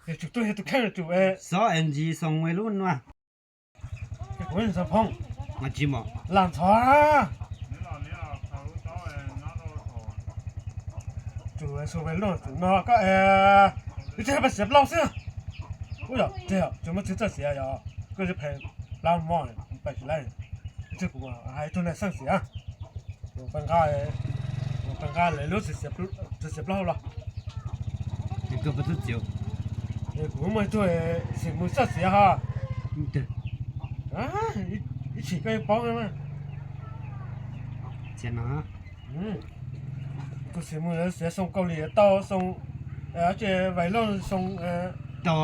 ເຮັດຈຸດເຮັດຕຸແຂ່ງຈຸເອ ຊໍເອັມຈີ ສົ່ງໄວລຸ້ນວ່າ ເຮັດບຸນສະພອງ ມາຈິມອ ຫຼານຊອ ຈຸເອ ສົ່ງໄວລຸ້ນຈຸເນາະ ກໍເອ ນີ້ຈະໄປສຽບເຫຼົ້າເສຍ ອຸ້ຍ ເຈົ້າ ຈະມາຖືເຈົ້າເສຍຢາ ກໍຈະໄປລາວໝໍ ໄປຊິໄດ້ ຈະກູວ່າໃຫ້ໂຕນັ້ນສັ່ງເສຍ ເປັນການ ເປັນການເລີຍ ຮູ້ສຶກເຈັບ ເຈັບເຫຼົ້າລະ ເປັນຕົວປະຕູຈິວ ເອີ ກູມາຊ່ວຍເສຍມືເສຍຫາ ອືມ ເດີ ອາ ອີ ອີຊິກະປອງນະ ເສຍໜາ ອືມ ກູເສຍມືເສຍສົ່ງເກົາຫຼີຕໍ່ ສົ່ງ ເອີ ເຈໄວລຸ້ນ ສົ່ງ ເອີ ຕໍ່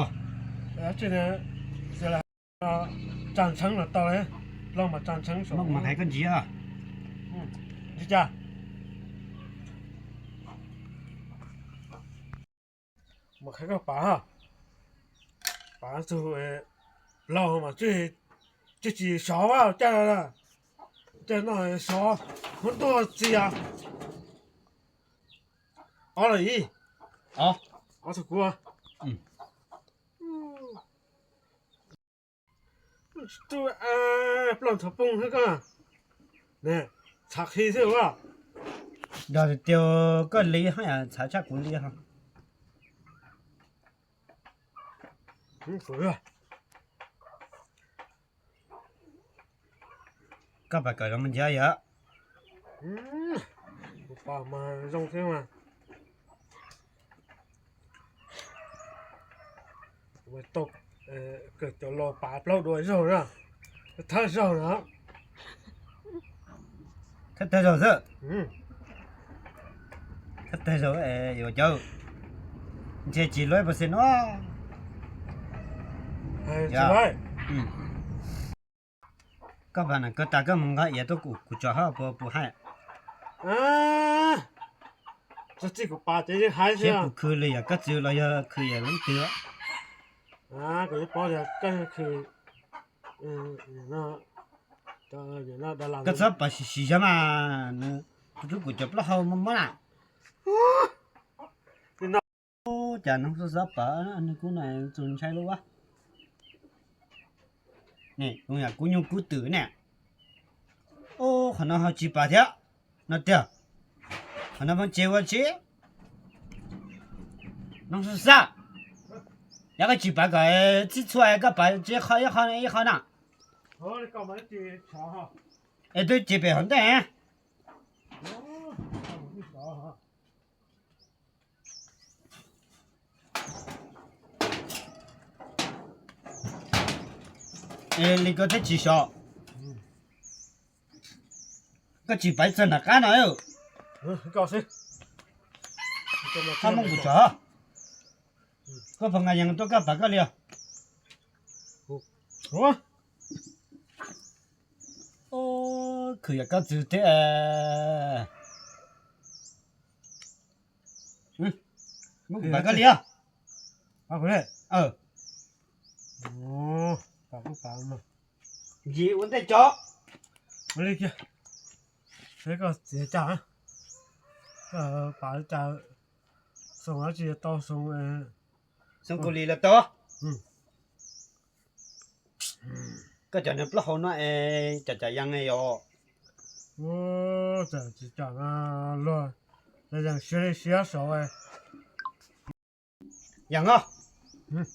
ເອີ ເຈເສຍລະ ຈານຊັງລະຕໍ່ເລີຍ ລອງມາຈານຊັງສອງ ມາໃຫ້ກັນເຈຍ ອືມ ຈິຈ້າ ມາໃຫ້ກັບປາ ປາສູ່ ເອີ ລອງມາຈິ ຈິຈີຊອວ່າ ເຈົ້ານະ ເຈົ້ານ້ອຍຊອ ມັນຕົວເສຍ ເອົາລະອີ ເອົາ ເອົາສະກົວ ອືມ ຕູເອ ປອນຖະປຸງໃຫ້ກະ ແນ່ ສັກຮີຊື່ວ່າ ດອກຕຽວກໍລີໃຫ້ອາສາຊາກຸລີຮະ ອືມ ສວຍ ກະປາກະມັນຍາຍະ ອືມ ປາມາລົງເທື່ອມາ ໄວ້ຕົກ ເອີ ເກີດຈະລໍປາເປົ່າດ້ວຍເຈົ້ານະ ຖ້າເຈົ້ານະ ຖ້າເຈົ້າເຊີ ອືມ ຖ້າເຈົ້າ ເອີ ຢູ່ເຈົ້າ ເຈຈີຮ້ອຍເປີເຊັນເນາະ ເອີ ຢາ ອືມ ກໍບານນັ້ນກໍຕາກໍມຶງກໍເອຕົວກູ ກູຈອດເຮົາບໍ່ ບໍ່ໃຫ້ ອາ ຈະຈິກວ່າປາຈະເຮັດໃຫ້ເສຍ ກູຄືເລີຍ ກໍຈື່ລະ ຄືຢ່າມັນເຕືອ ອາ ກໍຈະພໍແລ້ວ ກໍຄື ເອີ ເນາະ ກໍຢູ່ນະ ດາລາ ກໍຊອບປາຊິຊິຈະມານະ ທຸກຄົນຈະປະເຮົາມານະ ໂອ້ ຈານນ້ອງຊອບປາ ອັນນີ້ກູໜ້ອຍສົນໃຈໂລດວະ ນີ້ ກູຢາກ ກູຍຸງກູຕື້ນີ້ ໂອ້ ຂະນ້ອຍເຮົາຈີປາເທາະ ນະເຕີ ຂະນ້ອຍເບິ່ງເຈວ່າເຈ ນ້ອງຊາ ຢາກໃຫ້ຈີປາກໍຊິຊ່ວຍກັບປາເຈ ເຂົາ ເຂົາ ເຂົານະ ເອີ ໂຕເຈໄປຫັ້ນແດ່ ເອີ ລິກກໍເທຈີຊໍ ອືມ ກໍຈີໄປເຊີນນະການເນາະ ເອີ ເອີ ກໍຊິ ຂ້າມງກູຈອ ກໍພັງງານຍັງຕົວກັບປາກໍເລີຍ ໂອ້ ໂອ້ ໂອ້ ຄືຢາກກັບຈື່ແທ້ ອືມ ມຶງໄປກໍເລີຍ ເອົາພຸ້ນເດ້ ເອີ ໂອ້ ປາກປາກມາ ຢີອຸນເຕຈອ ມາເລີຍ ເສຍກໍເສຍຈາ ເອີ ປາຈາ ສົ່ງອາຊີໂຕ ສົ່ງ ເອີ ສົ່ງເກົາຫຼີລະໂຕ ອືມ ກໍຈະນຳປະເຮົາເນາະ ເອ ຈະ ຈະຍັງໃນຢໍ ໂອ້ ຈະ ຈະ ຈະນະ ລໍ ຈະຍັງເຊເຊຊອເອ ຍັງເນາະ ອືມ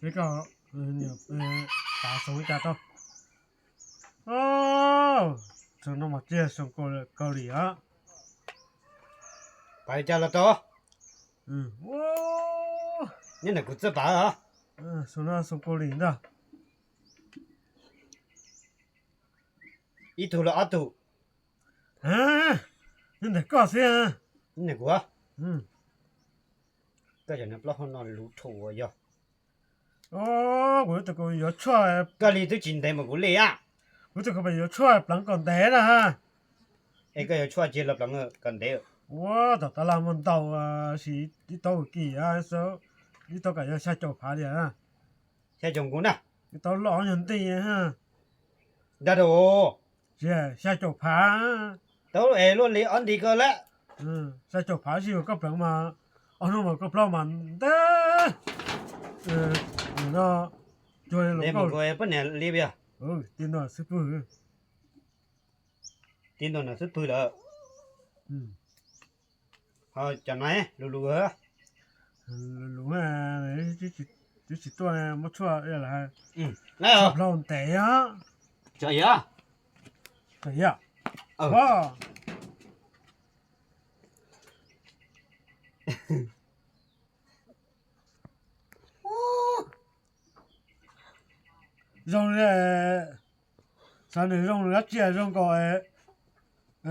ຊິກໍ ເອີ ເອີ ຕາສົງຈາໂຕ ໂອ້ ສົງນຳມາເຈ ສົງເກົາຫຼີ ເກົາຫຼີອະ ໄປຈາລະໂຕ ອືມ ໂອ້ ນີ້ນະ ກູຈະປາເນາະ ເອີ ສົງນະ ສົງເກົາຫຼີນະ ອີຕູລະອາຕູ ຮະ ນັ້ນແຫຼະກໍເສຍ ນີ້ນະ ກູ ອືມ ກໍຈະນັບລະ ເຮົານອນລູໂທຢູ່ ໂອ້ ກູແຕ່ກູຢາກຊ່ວຍ ກະລີຕຸຈິນໄດມາກູເລອະ ກູແຕ່ກູໄປຢາກຊ່ວຍປລັງກ່ອນແດນະ ເອ ກໍຢາກຊ່ວຍເຈລະປລັງກ່ອນເດ ໂອ້ ຕະຕະລາມັນເຕົາ ອາ ສີ ອີໂຕກີອາ ເຊ ອີໂຕກະຢາກຊາໂຈພາເດນະ ຊາຈົງກູນະ ອີໂຕຫຼອງຍັນຕີຮະ ດາໂດ ເຊ ຊາໂຈພາ ໂຕເອ ລຸນລີອອນດີກໍລະ ອືມ ຊາໂຈພາຊິກໍປລັງມາ ອອນມາກໍປລັງມາເດ Ờ, nó cho nên là để mình coi bớt nè, liếp à. Ừ, tin nó sẽ pư. Tin nó là sẽ pư lợ. Ừ. Ờ, chẳng nói, lù lù hả? Lù lù hả? Chứ chỉ, chứ chỉ tôi mà chua là. Ừ. Này hả? Lòng té á. Trời á. Trời á. Ừ. Wow. Rong le, sa ne rong le chia rong ko e, e,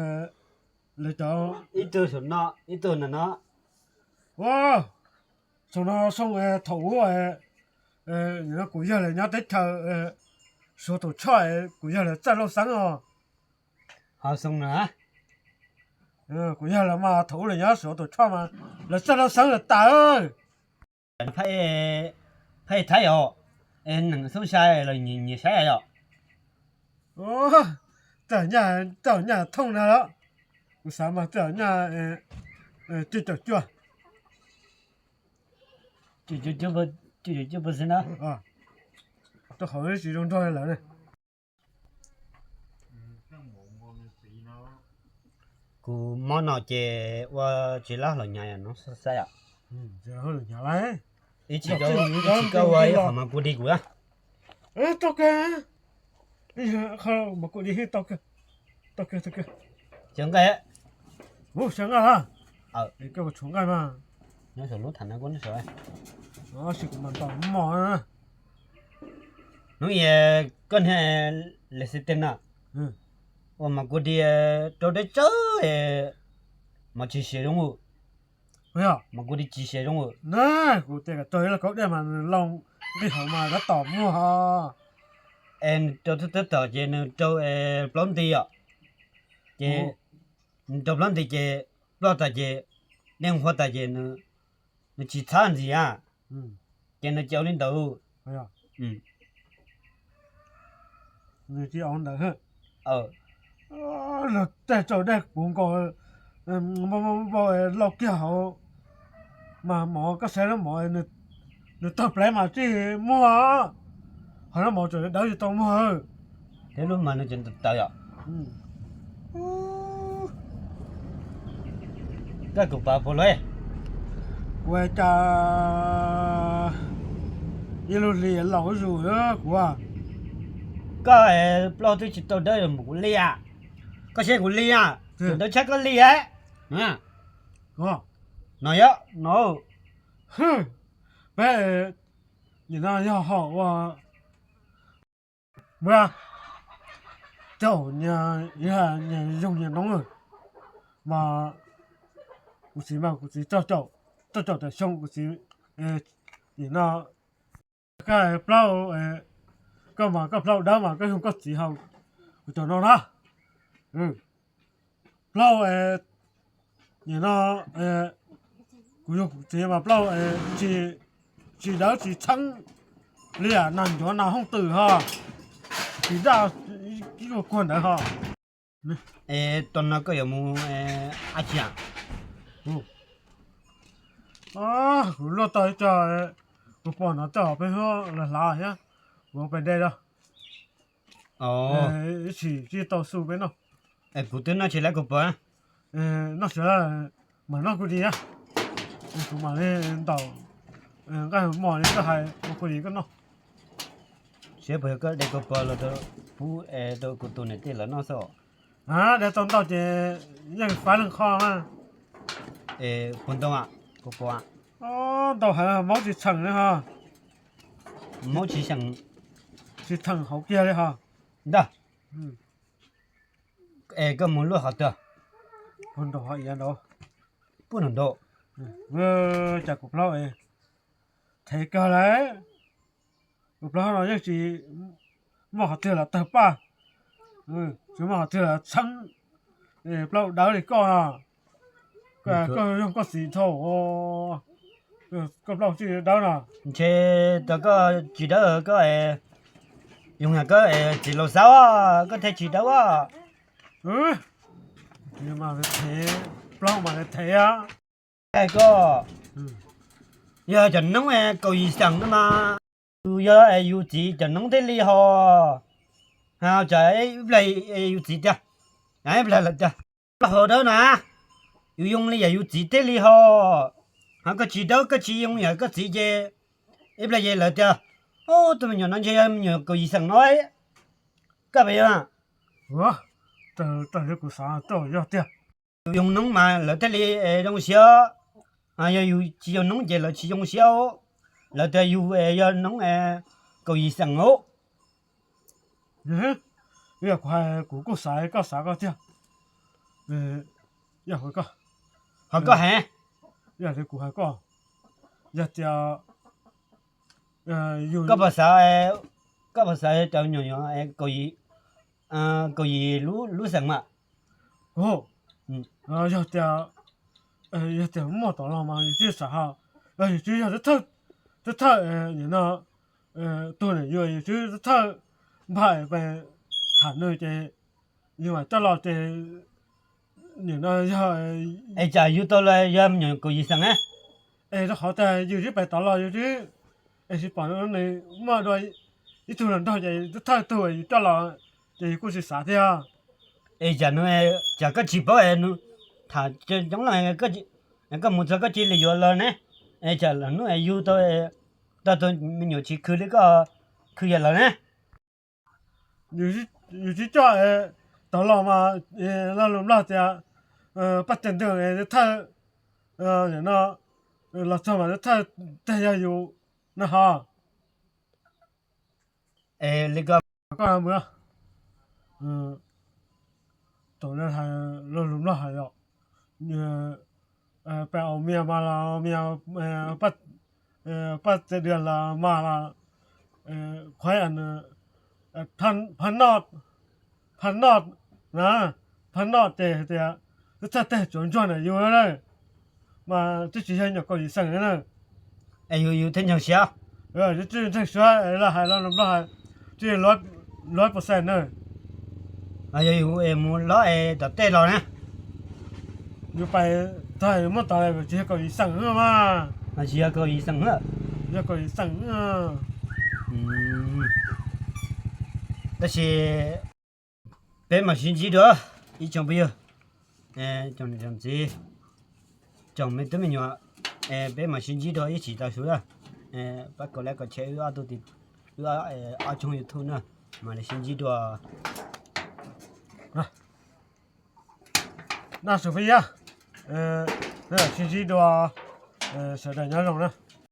le to. Ít tôi sổ nọ, ít tôi nọ nọ. Wow, sổ nọ sông e, thổ e, e, nó cũng giờ là nhớ Tết thờ e, số tổ chọi e, cũng giờ là rất lâu sáng rồi. Họ sông nữa hả? Ừ, cũng giờ là mà thổ là nhớ số tổ chọi mà, là rất lâu sáng rồi ta ơi. ພະເອກ ພະເອກໄທອອກ ເອັນໜຶ່ງສູນຊາຍ ແລ້ວຍິງຍິງໃສ່ອອກ. ໂອ້ ເຈົ້າຫຍ້າ ເຈົ້າຫຍ້າທົ່ງນະເນາະ ອຸດສ່າມາເຈົ້າຫຍ້າ ເອີ ເອີ ຈຸດຈົວ ຈຸດຈຸດຈຸດ ເອີ ເຈົ້າຂອງຊິລົງໂທດໃຫ້ແລ້ວເດ້. ເອີ ເຄື່ອງໝູມັນສີເນາະ ກູມອນເນາະເຈ ວ່າຊິລາວເຮົາໃຫຍ່ອະເນາະ ໃສ່ອະ ອືມ ຊິລາວເຮົາໃຫຍ່ຫຼາຍ ອີກຊິເຈົ້າ ອີກຊິເຈົ້າວ່າເຂົາມາກູດີກູລະ ເອີ ຕົກກະ ເອີ ເຂົາມາກູດີຕົກກະ ຕົກກະ ຕົກກະ ເຈີກັນ ໂອ້ ເຊີນກັນລະ ເອີ ເອີ ກໍມາຊົງກັນມາ ເນາະ ສະຫຼຸບຖານະກົນສວຍ ອໍ ຊິກະມັນຕອບໝໍນະ ໜູເອ ກ່ອນແຮ ເລຊິເຕັນນະ ອືມ ໂອ ມາກູດີ ໂຕເດເຈີ ເອ ມາຊີເຊລົງ ເອີ ມາກູດີຈີເຊລົງ ນະ ກູເຕກະໂຕລະກໍໄດ້ມາລອງ ໄດ້ເຂົ້າມາລະຕອບໝໍ ເອັນໂຕໂຕໂຕເຈ ໂຕ ເອ ປລອມຕີອະ ເຈ ໂຕປລອມຕີເຈ ປລອດຕາເຈ ເນງຫົວຕາເຈ ນະ ນະຈີທານຊິອະ ອືມ ເຈນະເຈົ້າລິນເຕົາ ອືມ ນະຈີອອນເຕົາ ເອີ ເອີ ແຕ່ເຈົ້າໄດ້ປຸງກໍ ເອີ ບໍ່ ບໍ່ ບໍ່ ເອີ ລອກກຽວເຮົາ ມາໝໍກໍໃສ່ລະໝໍ ນະ ນະເຕົາແປມາຈີໝໍ ເຮົາລະໝໍຈະໄດ້ຢູ່ຕ້ອງໝໍ Thế lúc mà nó chuyển từ từ à? Ừ. Cái cục bà phô lê. Quay cha. Yellow lì lòng cái dù đó của. Có, ê, lo tôi chỉ tàu đây là một lì à. Có xe của lì à. Ừ. Tôi chắc có lì ấy. Hả? Có. Nói á, nó. Hừ. Bé, nhìn nó do họ qua. Bra. Chào nhà, nhà, nhà dùng nhà nóng rồi. Mà, ກູຊິມາ ກູຊິເຈົ້າເຈົ້າ ເຈົ້າເຈົ້າແຕ່ຊ່ອງ ກູຊິ ເອີ ນີ້ເນາະ ກະເປົ່າ ເອີ ກໍມາ ກໍເປົ່າດາມາ ກໍຍຸງກໍສີເຮົາ ກູເຈົ້າເນາະນະ ເອີ ເປົ່າ ເອີ ນີ້ເນາະ ເອີ ກູຍຸງສີມາເປົ່າ ເອີ ສີ ສີດາວສີທັງ ເລຍ ນັ້ນຢູ່ໜ້າຫ້ອງຕື້ຮະ ສີດາວ ກິນກວນໄດ້ຮະ. Ê, tao nói có giờ mua, ê, ai chả? Ồ. À, ກູລົດຕໍ່ຈະ ກູປ່ອນເອົາຕໍ່ໄປເຮົາລະຫຼາຍນະ ບໍ່ໄປໄດ້ດອກ ອໍ ເອີ ຊິ ຊິຕໍ່ສູ້ໄປເນາະ ເອີ ກູຕື່ນນອກຊິແລ້ວກູປ່ອນ ເອີ ນອກຊິແລ້ວ ມານອກກູດີອະ ເອີ ກູມາເລີຍຕໍ່ ເອີ ກໍໝໍນີ້ກໍໃຫ້ກູດີກໍເນາະ Sếp phải có đây có bò là đó, phú, ê, đó của tụi này tên là nó sao? À, để tao tao chế, nhưng phải lưng kho mà. Ê, con tao ạ, có bò ạ. Ơ, tao hãy máu chỉ thẳng nữa hả? Máu chỉ thẳng. Chỉ thẳng hậu kia đấy hả? Đó. Ừ. Ê, có muốn lúa hả tao? Con tao hỏi yên đó. Buôn hòn độ. Ừ. Ơ, chả cục lau ê. Thế cơ đấy. ເພາະເຮົາຍັງຊິມາເທື່ອລະເຕີບປາ ເອີ ຊິມາເທື່ອລະຊັ້ນ ເອີ ເພາະດາວນີ້ກໍ ກໍ ກໍຍັງກໍສີເທົາ ເອີ ກໍເພາະຊິດາວນະ ເຊ ແຕ່ກໍຊິດາວກໍ ເອີ ຍຸງຫຍັງກໍ ເອີ ຊິໂລຊາວ ກໍແທ້ຊິດາວ ເອີ ມາແທ້ ເພາະມາແທ້ Cái có. Ừ. Giờ chả nóng e, cầu gì sẵn mà. Giờ e, dù chỉ chả nóng thế li ho. Hao chả e, úp lầy e, dù chỉ chả. Ai úp lầy là chả. Là hồ đó nè. Dù dùng li giờ dù chỉ thế li ho. Hao có chỉ đâu, có chỉ dùng giờ có chỉ chê. Úp lầy chê là chả. Ô, tụi mình nhỏ nó chê, mình nhỏ cầu gì sẵn nói. Các bạn à. Ủa? Tao, tao nhớ của xã tao do tiệt. Dùng nóng mà lỡ thế li, ê, dùng sữa. À, giờ dù chỉ dùng nóng vậy lỡ chỉ dùng sữa. Lỡ thế dù, ê, giờ nóng, ê, cầu gì sẵn ố. Ê, giờ của hai, của cô xã, cô xã có tiệt. Ê, giờ của cô. Hỏi cô hả? Giờ thì của hai cô. Giờ thì, ờ, dù có bà xã, ê, có bà xã chào nhỏ nhỏ, ê, cầu gì, à, cầu gì lũ, lũ sẵn mà. Ồ. Ừ. Ờ, yog tias, ờ, yog tias muaj tod los mas yus tsis xav hawm. Yog yus tsis yog thawj, thawj, thawj, nim no, tus niam yus, yus tsis thawj npaj pem tham nws ces yus mam coj los ces nim no yog. Es cas yus tau los yog me nyuam kaum yim xeem na? Es rau qhov tias yus tsis pem tod los yus tsis, es tsis pom nws muaj dua ib tug hluas nraug ces thawj tug yus coj los ces yus kuj tsis xav thiab. Es cas nws, cas koj tsis paub es nws tham coob leej, koj mus txog koj cia li yuav los ne? Es cas lawv hnub es yug tau, tau tus me nyuam tsis khwv li koj khwv yam lawm ne? Yus tsis coj, tod los mas loj lus nplog tias paj teg ntwg es thawj, nim no los txog mas thawj teg yog yus na ho. Es li ko koj mus, tus loj lus nplog hais os, pem aus mias mas los mias, paj teg ntwg los mas los, khuv an, phaj noj, phaj noj na, phaj noj ces tias thawj teg tsuav ntsuag ntawm yus na, mas twb tsis yog me nyuam kaum yim xeem na. Es yus, yus thiaj ntshe siab, yus thiaj ntshe siab, lawv hais loj lus nplog hais tsis loj pawv xees na. Yog yus es mus los es tom tej los na, yus pais txog muaj tod tsis yog kaum yim xeem mas, tsis yog kaum yim xeem, yog kaum yim xeem. Tab sis peb mam sib ntsib dua ib tsoom phooj ywg, tsoom niam txiv, tsoom me tub me nyuam, peb mam sib ntsib dua ib tsis tau su na. Pab kod like kod share wb ob tug, wb ob tshooj YouTube na, mam li sib ntsib dua. Na su phooj ywg, sib ntsib dua, sawv daws nyob zoo na.